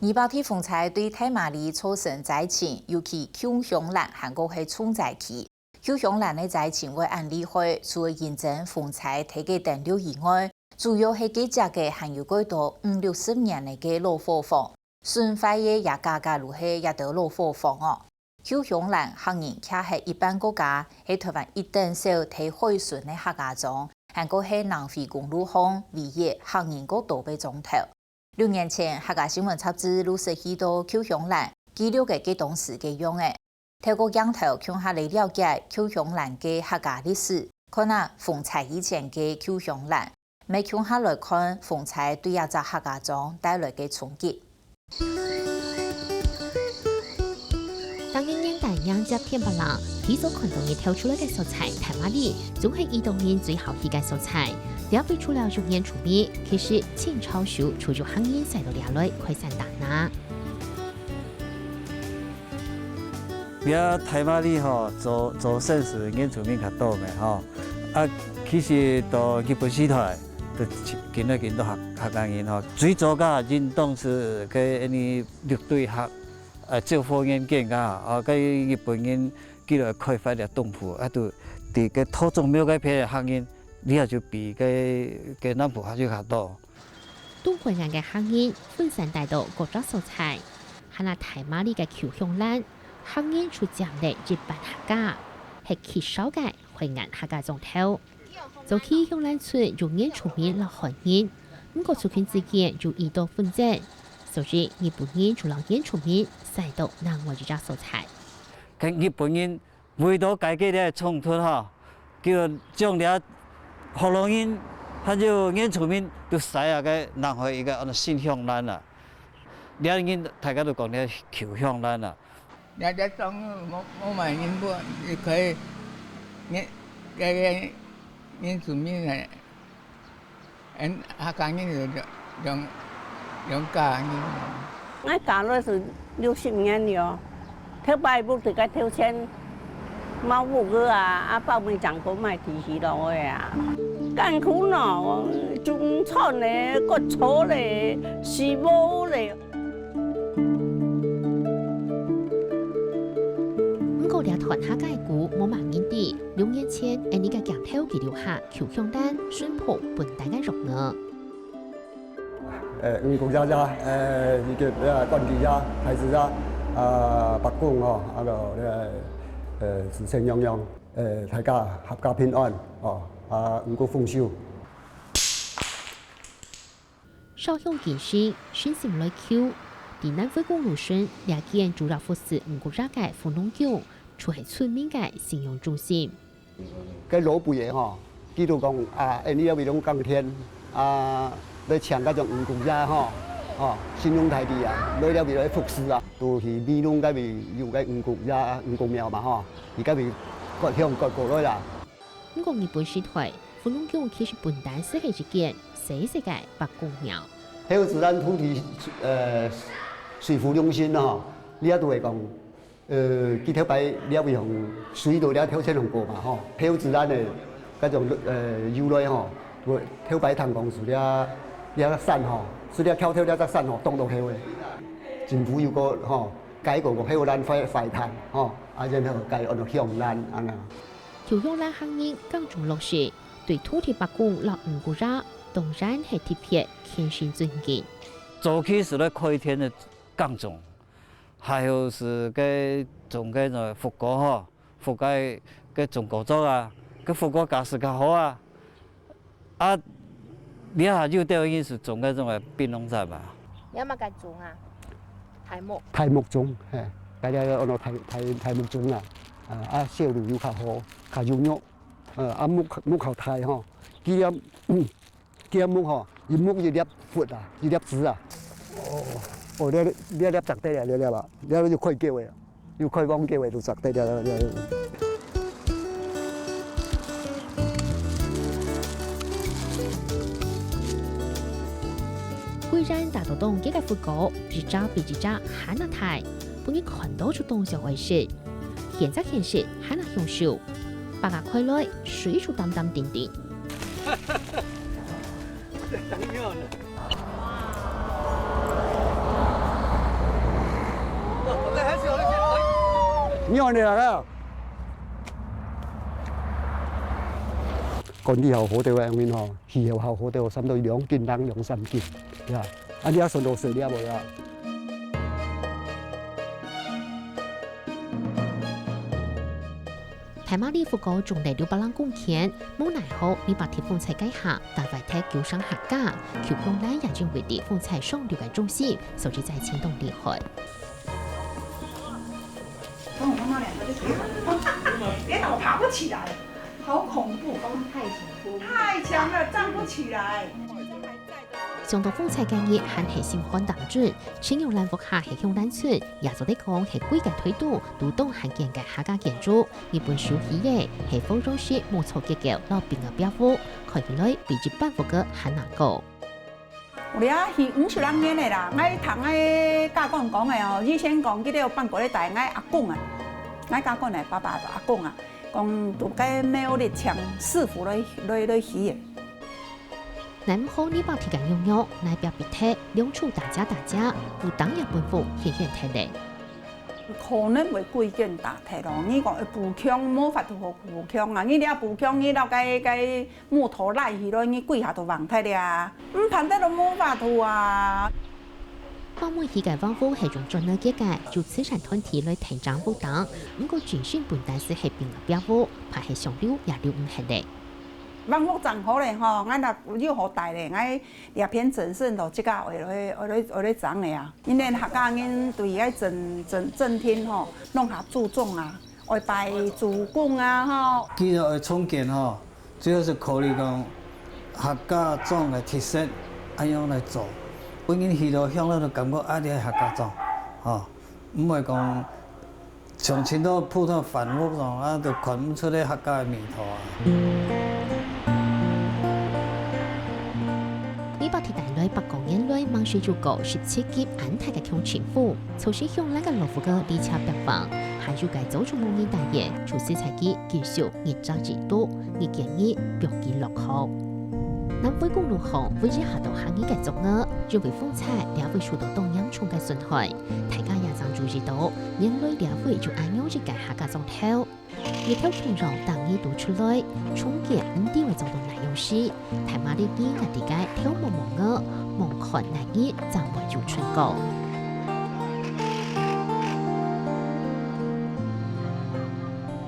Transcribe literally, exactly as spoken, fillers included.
二八地風災對大馬里造成災情，尤其舊香蘭還過係重災區。舊香蘭个災情會恁厲害，除了認真風災忒个登陸以外，主要係該跡个還有幾多五六十年个老伙房，損壞个也加加就係這兜老伙房哦。舊香蘭客人徛係一半个家，係臺灣一等小忒海脣个客家庄，還過係南迴公路項唯一客人較多个庄頭。 六年前，客家新聞雜誌就實去到舊香蘭，記錄个該當時个樣仔。透過鏡頭共下來了解舊香蘭个客家歷史，看啊風災以前个舊香蘭，乜共下來看風災對這隻客家庄帶來个衝擊。 逐年年底迎接天白啦，第一所看到日頭出來个所在，大馬里，總係義東人最好去个所在。這位除了有原住民，其實清朝時就有客人徙到這來開山打林。這大馬里吼，做做生意原住民較多个吼。啊，其實到日本時代，就緊來緊多客客家人吼，最早个應當係个恁呢六堆客 呃，照福園建个，啊，該日本人佢來開發這東埔，啊，就佇該土祖廟該片个客人，這下就比該該南埔還較多。東海岸个客人分散帶到各隻所在，還有大馬里个舊香蘭，客人就佔了一半客家，係極少个海岸客家庄頭。 早期香蘭村有原住民摎漢人，毋過族群之間有已多紛爭，所以日本人就摎原住民徙到另外一隻所在。該日本人為著解決這衝突吼，就將這福佬人還有原住民都徙啊該另外一個安到新香蘭啊，這人大家都講這舊香蘭啊。 這隻庄無無麼人買，就可以原該个原住民个，嗯，客家人就兩兩兩家人。𠊎家落係六十年了，頭擺屋裡个頭前茅屋仔啊，啊包尾正過賣地皮落去啊，艱苦喏，種菜咧，割草咧，施禾咧。 毋過這段客家个故無麼人知，六年前，𫣆俚个鏡頭記錄下舊香蘭、筍埔分擔个樣貌。呃，五穀葉呀，呃，以及呃，枴橘呀、桃子呀，啊，伯公哦，啊，還有那個呃，子孫樣樣，呃，大家合家平安哦，啊，五穀豐收。 燒香敬神，誠心來求。在南迴公路脣，這間主要服侍五穀業个福隆宮，就係村民个信仰中心。該老輩仔吼，佢都講啊，𫣆俚這位攏耕田啊，來請該種五穀業吼，吼，信仰大地啊，來這位來服侍啊，都去美濃該位有個五穀業、五穀廟嘛吼，佢該位割香割過來啦。毋過日本時代， 福隆宮其實本旦斯係一間細細个伯公廟。後自然土地，呃，水府良心吼，這都會講，呃，佢頭擺這位向水道這頭前向過嘛吼，後自然个該種，呃，由來吼，我頭擺聽講係這這山吼，係這橋頭這隻山吼，當落後个。政府又過吼，改過個後咱壞壞炭吼，啊，然後改安到香蘭恁樣。 舊香蘭客人耕種落實，對土地伯公摎五穀業，當然係特別虔誠尊敬。早期係來開田个耕種，還有係該種該種福果吼，福个該種果子啊，該福果價數較好啊。 啊，這下有兜人係種該種个檳榔葉啊。你愛麼个種啊？大目。大目種，嘿，大家安到大大大目種啊，啊，啊，銷路又較好，較有肉，呃，啊，目目較大吼，佢這嗯，佢這目吼，一目一粒核啊，一粒籽啊。哦，哦，這這粒摘得了，這粒啊，這就開繳个。 有開荒叫个都摘得了了了。歸園大道中个福果，一隻比一隻還較大，分人看到就當想愛食。現摘現食還較享受，擘啊開來，水就澹澹定定。 當然了。你看你啊，管理好好个，因為吼，氣候好好个，差不多兩斤零兩三斤，呀，啊，你也算到細粒个呀。大馬里湖高種了六百零公頃，無奈何，里巴提風災該下，大壞忒九成客家，邱香蘭也因為在風災上流个重心，所以在前當厲害。 跟我媽媽兩個就可以了。跌倒爬不起來，好恐怖，太強了，站不起來。想到風災該日還係心寒膽顫，陳玉蘭屋下係香蘭村，也做得講係歸個推動，都當罕見个客家建築。日本手起个係火藥式木造結構摎平个壁屋，看起來比一般屋个還難高。 有咧啊，係五十零年个啦。𠊎聽𠊎家官講个哦，以前講佢兜搬過來戴，𠊎阿公啊，𠊎家官个爸爸阿公啊，講都該苗栗請師傅來來來起个。南方里巴提个牛肉，內壁必忒，兩處大隻大隻，有當也分風險險忒咧。可能會歸間打忒咯。你講會補強，無法度好補強啊！你這補強，你到該該 木頭拉起來，你幾下都橫忒了啊！毋盤得都無法度啊！幫忙起个房屋係用磚仔結个，由慈善團體來承擔負擔，毋過真心本單是係平个壁屋，怕係上樓也樓毋核咧。房屋正好咧吼，𠊎若有好大咧，𠊎這片整身都自家愛來愛來愛來整咧啊！因為客家人對該整整整天吼，攏較注重啊，愛拜祖公啊吼。既然愛重建吼， 主要係考慮講客家庄个特色，仰般來做，分人去到鄉下都感覺啊，這係客家庄，吼，毋會講像盡多普通番屋樣啊，都看毋出來客家个味道啊。里巴提帶來百過年來吂試著過十七級恁大个強陣風，就係香蘭个老屋个里牆壁橫，還有个早就無人戴个，就係在佢繼續 日照一度，日見日逐日落雨。南迴公路項唯一下到下雨个竹仔，因為風災這位受到當嚴重个損害。大家也正注意到，原來這位就恁樣一個客家庄頭。日頭通常當日都出來，重建毋知會做到哪樣時，大馬力人也在該頭摸摸仔，望看哪日正會有春光。